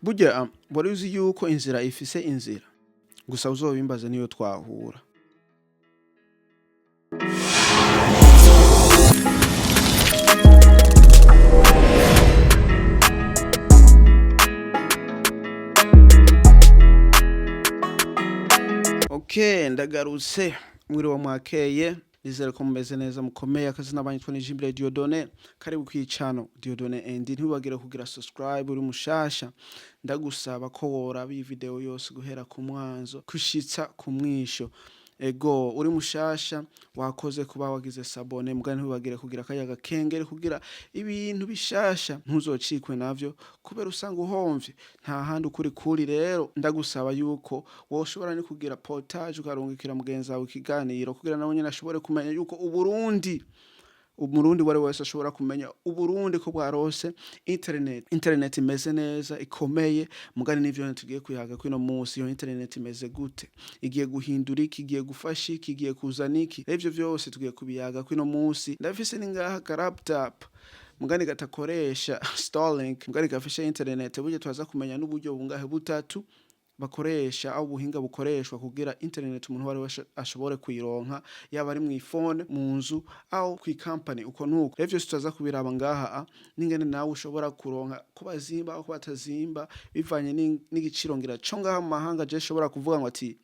Burya wari uzi yuko inzira ifise inzira? Gusa uzobimbaze niyo twahura. Okay, ndagarutse. Mwiriwe, mwakeye, nizere ko mumeze neza, mukomeye. Akazina banyitwa ni Jimbere Dieudonné. Karibu kwicano Dieudonné and ntiwibagire kugira subscribe. Uri mushasha, ndagusaba ko woraba iyi video yose guhera ku mwanzo kushitsa ku mwisho. Ego, uri mushasha, wakoze kuba wagize s'abonner, mugani ntiwibagire kugira akayaga kengere kugira ibintu bishasha ntuzocikwe navyo, kubera usanga uhomvye nta handi ukuri kuri. Rero ndagusaba yuko woshobora ni kugira partage, ukarungikira mugenzi wawe ikiganiro kugira nawe nyene ashobore kumenya yuko Uburundi, Umurundi uwari wese ashobora kumenya Uburundi ko bwarose internet, internet imeze neza, ikomeye. Mugani n'ivyo tugiye kuyaga kwino munsi: iyo internet imeze gute? Igiye guhindura iki? Igiye gufasha iki? Igiye kuzana iki? Rero ivyo vyose tugiye kubiyaga kwino munsi. Ndafise ni ngaha ka laptop, mugani gatakoresha Starlink, mugani gafishe internet. Burya turaza kumenya n'uburyo bungahe butatu bakoresha, aho ubuhinga bukoreshwa kugira internet umuntu uwari wese ashobore kuyironka, yaba ari mw'ifone, mu nzu, aho kw'ikampani, uko nuko. Rero vyose turaza kubiraba ngaha, n'ingene nawe ushobora kuronka, ko bazimba aho ko batazimba, bivanye n'igiciro ngira co ngaha mu mahanga. Je shobora kuvuga ngo ati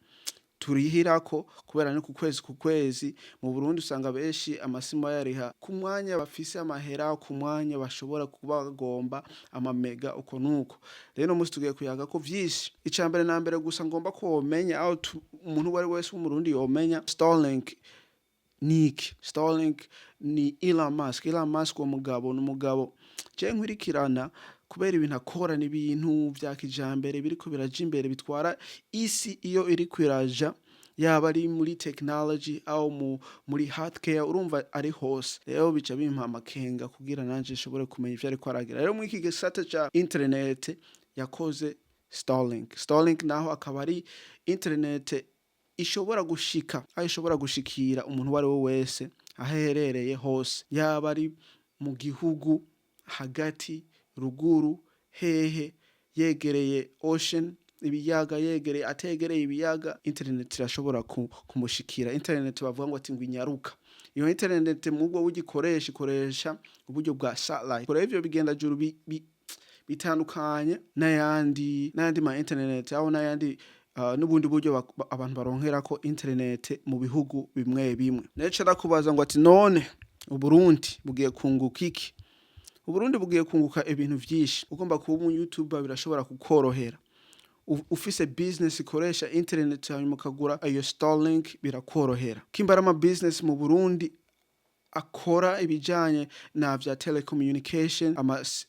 turihirako kubera ni ku kwezi ku kwezi. Mu Burundi usanga benshi amasimu bayariha ku mwanya bafise amahera, ku mwanya bashobora kuba bagomba amamega, uko nuko. Rero uno munsi tugiye kuyaga ko vyinshi. Ica mbere na mbere gusa ngomba ko womenya, aho umuntu uwo ari wese w'Umurundi yomenya, Starlink niki? Starlink ni Elon Musk. Elon Musk, uwo mugabo ni umugabo je nkurikirana kubera ibintu akora ni ibintu vya kijambere biriko biraja imbere, bitwara isi iyo iriko iraja, yaba ari muri technology aho muri healthcare, urumva ari hose. Rero bica bimpa amakenga kugira nanje nshobore kumenya ivyo ariko aragira. Rero muri iki gisata ca internet yakoze Starlink. Starlink naho akaba ari internet ishobora gushika aho ishobora gushikira umuntu uwo ari we wese aho aherereye hose, yaba ari mu gihugu hagati, ruguru, hehe, yegereye ocean, ibiyaga, yegereye, ategereye ibiyaga, internet irashobora kumushikira. Internet bavuga ngo ati ngo inyaruka. Iyo internet mubwo ugikoresha, ikoresha uburyo bwa satellite. Rero ivyo bigenda juru bitandukanye n'ayandi ma internet, aho n'ayandi n'ubundi buryo abantu baronkerako internet mu bihugu bimwe bimwe. Neco ndakubaza ngo ati none Uburundi bugiye kunguka iki? Uburundi bugiye kunguka ibintu vyinshi. Ugomba kuba umu YouTuber, birashobora kukorohera. Ufise business ikoresha internet, hanyuma ukagura iyo Starlink, birakorohera. Kimba ari ama business mu Burundi akora ibijanye na vya telecommunication,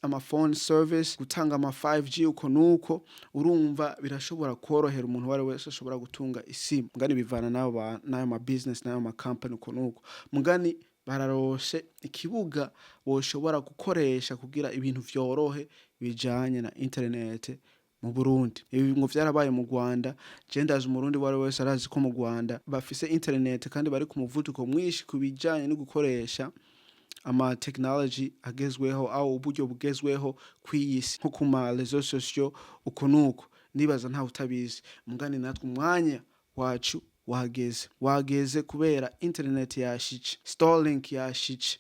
ama phone service, gutanga ama 5G, uko nuko, urumva birashobora korohera umuntu uwo ari wese ashobora gutunga isimu. Mugani bivana n'abo n'ayo ma business n'ayo ma company, uko nuko. Mugani bararoshe ikibuga boshobora gukoresha kugira ibintu vyorohe bijanye na internet mu Burundi. Ibi ngo vyarabaye mu Rwanda. Je ndazi, Umurundi uwo ari we wese arazi ko mu Rwanda bafise internet kandi bari ku muvuduko mwinshi ku bijanye no gukoresha ama technology agezweho, aho uburyo bugezweho kw'iyisi, nko ku ma réseaux sociaux, uko nuko. Nibaza ntawe utabizi. Mugani natwe umwanya wacu wageze, wageze kubera internet yashice, Starlink yashice.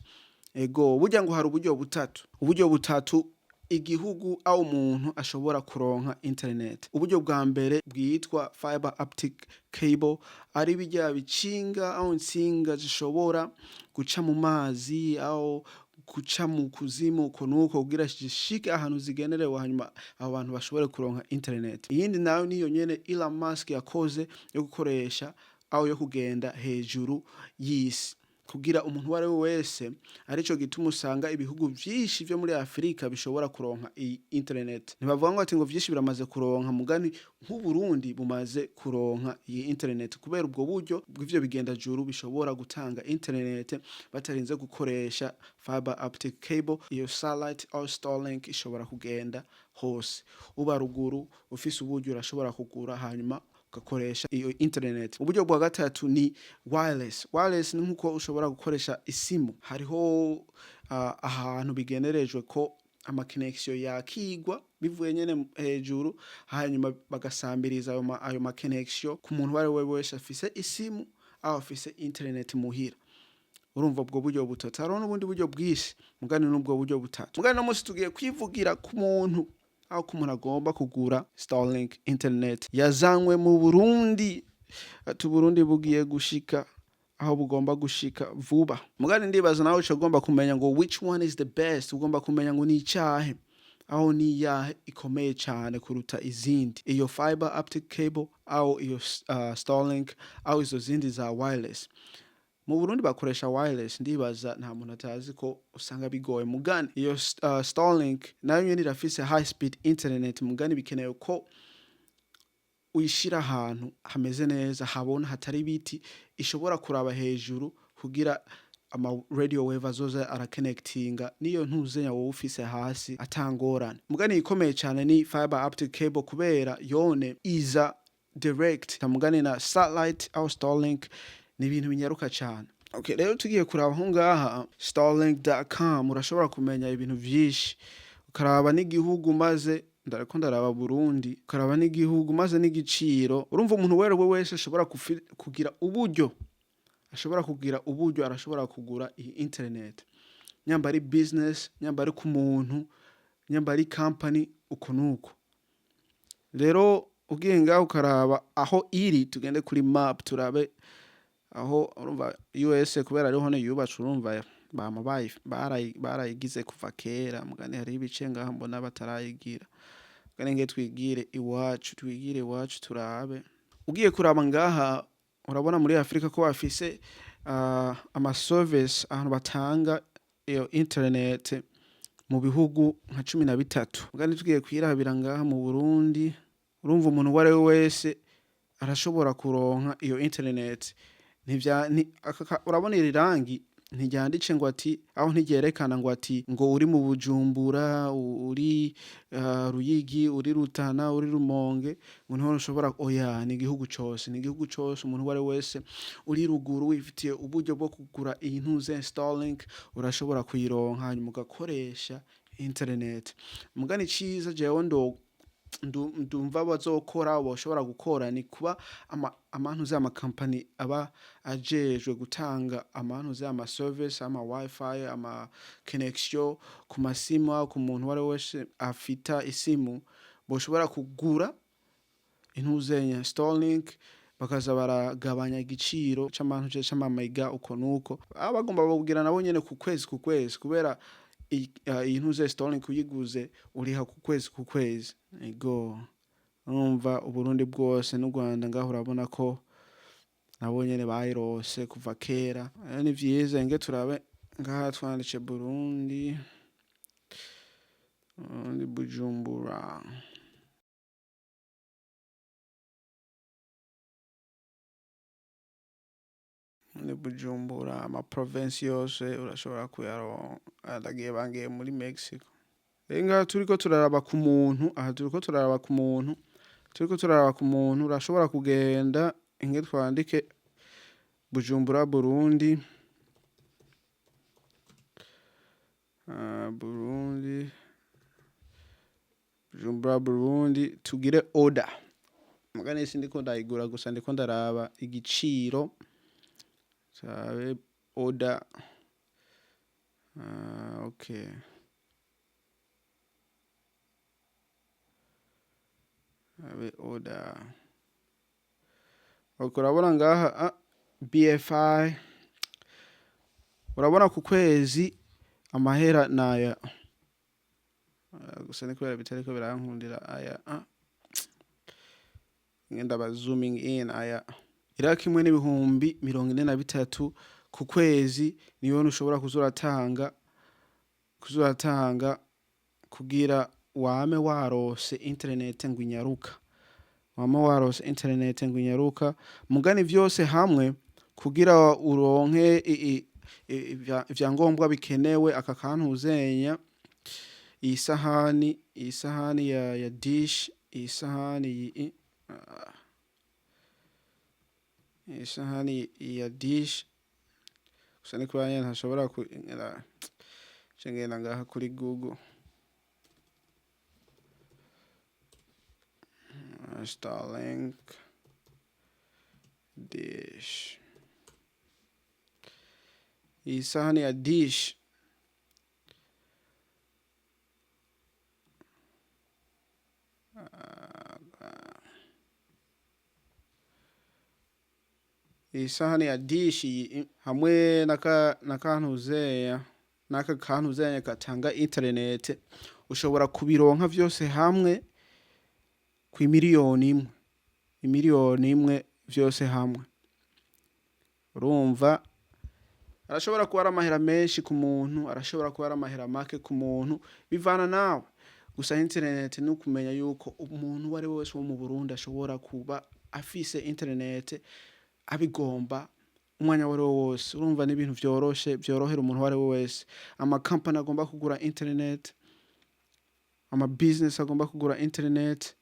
Ego, burya ngo hari uburyo butatu, uburyo butatu igihugu aho umuntu ashobora kuronka internet. Uburyo bwa mbere bwitwa fiber optic cable, ari birya bicinga, aho intsinga zishobora guca mu mazi, aho guca mu kuzimu, uko nuko, kugira zishike ahantu zigenerewe, hanyuma abo bantu bashobore kuronka internet. Iyindi nayo niyo nyene Elon Musk yakoze yo gukoresha, aho yo kugenda hejuru y'isi kugira umuntu uwo ari we wese. Arico gituma usanga ibihugu vyinshi vyo muri Afurika bishobora kuronka iyi internet. Ntibavuga ngo ati ngo vyinshi biramaze kuronka, mugani nk'Uburundi bumaze kuronka iyi internet kubera ubwo buryo bw'ivyo bigendajuru bishobora gutanga internet batarinze gukoresha fiber optic cable. Iyo satellite or Starlink ishobora kugenda hose, uba ruguru, ufise uburyo urashobora kugura hanyuma ugakoresha iyo internet. Uburyo bwa gatatu ni wireless. Wireless ni nkuko ushobora gukoresha isimu. Hariho ahantu bigenerejwe ko Ama connection yakigwa bivuye nyene hejuru, hanyuma bagasambiriza ayo ma connection ku muntu uwo ari we wese afise isimu aho afise internet muhira. Urumva, ubwo buryo butatu. Hariho n'ubundi buryo bwinshi, mugani n'ubwo buryo butatu. Mugani no munsi tugiye kwivugira ku muntu, aho ku muntu agomba kugura Starlink internet yazanywe mu Burundi. Ati Uburundi bugiye gushika aho bugomba gushika vuba. Mugani ndibaza nawe uca ugomba kumenya ngo which one is the best. Ugomba kumenya ngo ni icahe, aho ni iyahe ikomeye cyane kuruta izindi, iyo fiber optic cable aho iyo Starlink aho izo zindi za wireless. Mu Burundi bakoresha wireless. Ndibaza nta muntu atazi ko usanga bigoye. Mugani iyo Starlink nayo nyene irafise high speed internet, mugani bikenewe ko uyishira ahantu hameze neza, habona, hatari ibiti, ishobora kuraba hejuru kugira ama radio wave azoza araconnectinga niyo ntuzenya wowe ufise hasi atangorane. Mugani ikomeye cyane ni fiber optic cable, kubera yone iza direct. Mugani na satellite aho Starlink ni ibintu binyaruka cyane. Okay, rero tugiye kuraba aho ngaha starlink.com, urashobora kumenya ibintu vyinshi, ukaraba n'igihugu. Maze ndariko ndaraba Burundi, ukaraba n'igihugu maze n'igiciro. Urumva, umuntu uwo ari we wese ashobora kugira uburyo, ashobora kugira uburyo, arashobora kugura iyi internet, nyamba ari business, nyamba ari ku muntu, nyamba ari company, uko nuko. Rero ugiye ngaho ukaraba aho iri, tugende kuri map turabe aho. Urumva, US kubera ariho ne yubatse, urumva bama barayigize kuva kera. Mugani hariho ibice ngaha mbona batarayigira. Mugani nge twigire iwacu, twigire iwacu turabe. Ugiye kuraba ngaha, urabona muri Afrika ko bafise ama service, ahantu batanga iyo internet mu bihugu nka 13. Mugani tugiye kwirabira ngaha mu Burundi, urumva, umuntu uwo ari we wese arashobora kuronka iyo internet. Ntivya urabona iri rangi ntiryanditse ngo ati aho, ntiryerekana ngo ati ngo uri mu Bujumbura, uri Ruyigi, uri Rutana, uri Rumonge, ngo niho ushobora. Oya, ni igihugu cose, ni igihugu cose. Umuntu uwo ari we wese uri ruguru wifitiye uburyo bwo kugura iyi ntuze Starlink, urashobora kuyironka, hanyuma ugakoresha internet. Mugani ciza jewe ndo ndumva bazokora, boshobora gukora, ni kuba amantuze, amakampani aba ajejwe gutanga amantuze, ama service, ama wifi, ama connection ku masimu, ku muntu uwo ari we wese afita isimu, boshobora kugura intuzenya Starlink, bakaza baragabanya igiciro c'amantuze, c'amamega, uko nuko. Baba bagomba kugira nabo nyene ku kwezi ku kwezi, kubera iyi ntuze Starlink uyiguze uriha ku kwezi ku kwezi. Ego, urumva, Uburundi bwose n'u Rwanda ngaho urabona ko nabo nyene bayirose kuva kera. Ni vyiza. Nge turabe ngaha, twanditse Burundi, Burundi, Bujumbura. Ni Bujumbura, ama province yose urashobora kuyaronka. Ndagiye bangiye muri Mexico. Rero ngaha turiko turaraba ku muntu, aha turiko turaraba ku muntu, turiko turaraba ku muntu, urashobora kugenda, inge twandike Bujumbura, Burundi, Burundi, Bujumbura, Burundi, tugire order. Mugani sindiko ndayigura, gusa ndiko ndaraba igiciro. Turabe order. Okay. Abe order. Okay, urabona ngaha BFI, urabona ku kwezi amahera naya. Gusa ni kubera bitariko birankundira aya. Ngenda ba zooming in aya. Iraki imwe n'43,000 ku kwezi, niyo ushobora kuzoratanga kugira wame warose internet ngo inyaruka, wame warose internet ngo inyaruka. Mugani vyose hamwe, kugira uronke ivyangombwa bikenewe, aka kantuzenya, iyi sahani ya dish, iyi sahani iyi sahani ya dish. Gusa ni kubera nyene ntashobora ku ngenda ngaha kuri Google. Starlink dish, iyi sahani ya dish. Iyi sahani ya dish iyi hamwe naka nakantuzeya n'aka kantuzenya gatanga internet, ushobora kubironka vyose hamwe ku 1 miliyoni, 1 miliyoni vyose hamwe. Urumva arashobora kuba ari amahera menshi ku muntu, arashobora kuba ari amahera make ku muntu, bivana nawe. Gusa internet ni ukumenya yuko umuntu uwo ari we wese wo mu Burundi ashobora kuba afise internet abigomba umwanya uwo ari wo wose. Urumva ni ibintu vyoroshe, vyorohera umuntu uwo ari we wese. Amakampani agomba kugura internet, ama business agomba kugura internet,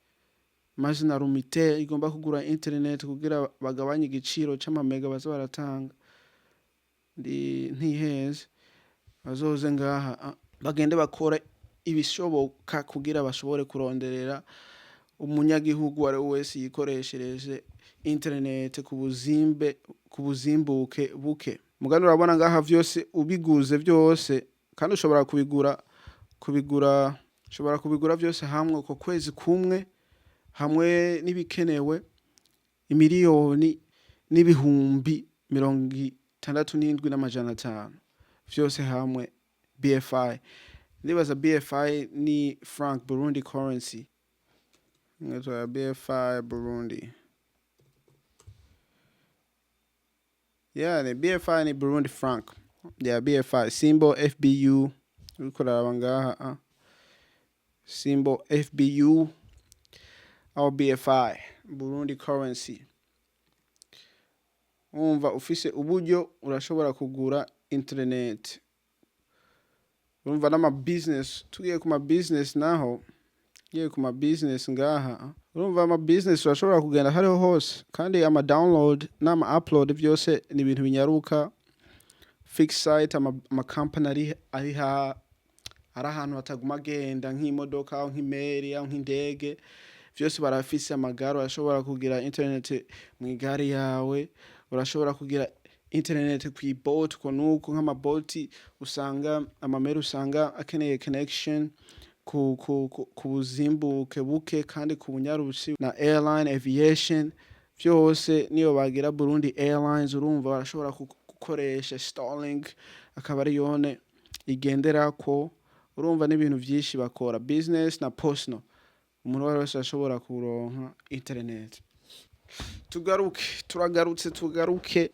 maze na Lumitel igomba kugura internet kugira bagabanye igiciro c'amamega baza baratanga. Ndi ntiheze, bazoze ngaha bagende bakore ibishoboka kugira bashobore kuronderera umunyagihugu uwo ari we wese yikoreshereze internet ku buzimbe, ku buzimbuke buke. Mugani urabona ngaha vyose ubiguze vyose, kandi ushobora kubigura, ushobora kubigura vyose hamwe uko kwezi kumwe, hamwe n'ibikenewe, 1,067,500 vyose hamwe BFI. Ndibaza BFI ni franc Burundi currency. Ngatwa BFI Burundi. Yeah, ni BFI, ni Burundi franc. Yeah, BFI symbol FBU. Uriko uraraba ngaha, ah. Symbol FBU au BFI Burundi currency. Umva ufise uburyo urashobora kugura internet. Urumva n'ama business, tugiye ku ma business naho, tugiye ku ma business ngaha, urumva ama business urashobora kugenda hariho hose, kandi ama download n'ama upload vyose ni ibintu binyaruka. Fixed site, ama company ari ha ari ahantu hataguma agenda nk'imodoka, aho nk'imeri, aho nk'indege, vyose barafise amagare. Urashobora kugira internet mw'igare yawe, urashobora kugira internet kw'iboti uko nuko, nk'amaboti usanga, amameri usanga akeneye connection ku buzimbuke buke kandi ku bunyarusi, na airline aviation vyose. Niyo bagira Burundi Airlines, urumva barashobora gukoresha Starlink akaba ari yone igenderako. Urumva n'ibintu vyinshi bakora, business na personal, umuntu uwo ari wese ashobora kuronka internet. Tugaruke, turagarutse, tugaruke.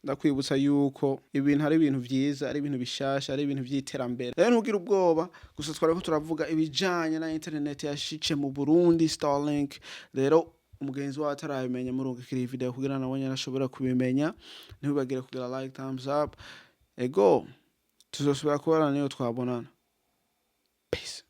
Ndakwibutsa yuko ibintu ari ibintu vyiza, ari ibintu bishasha, ari ibintu vy'iterambere. Rero ntugire ubwoba. Gusa twariko turavuga ibijanye na internet yashice mu Burundi, Starlink. Rero umugenzi wawe atarabimenya, murungikira iyi video kugira nawe nyene ashobora kubimenya. Ntibibagire kugira like, thumbs up. Ego, tuzosubira kubonana niyo twabonana. Peace.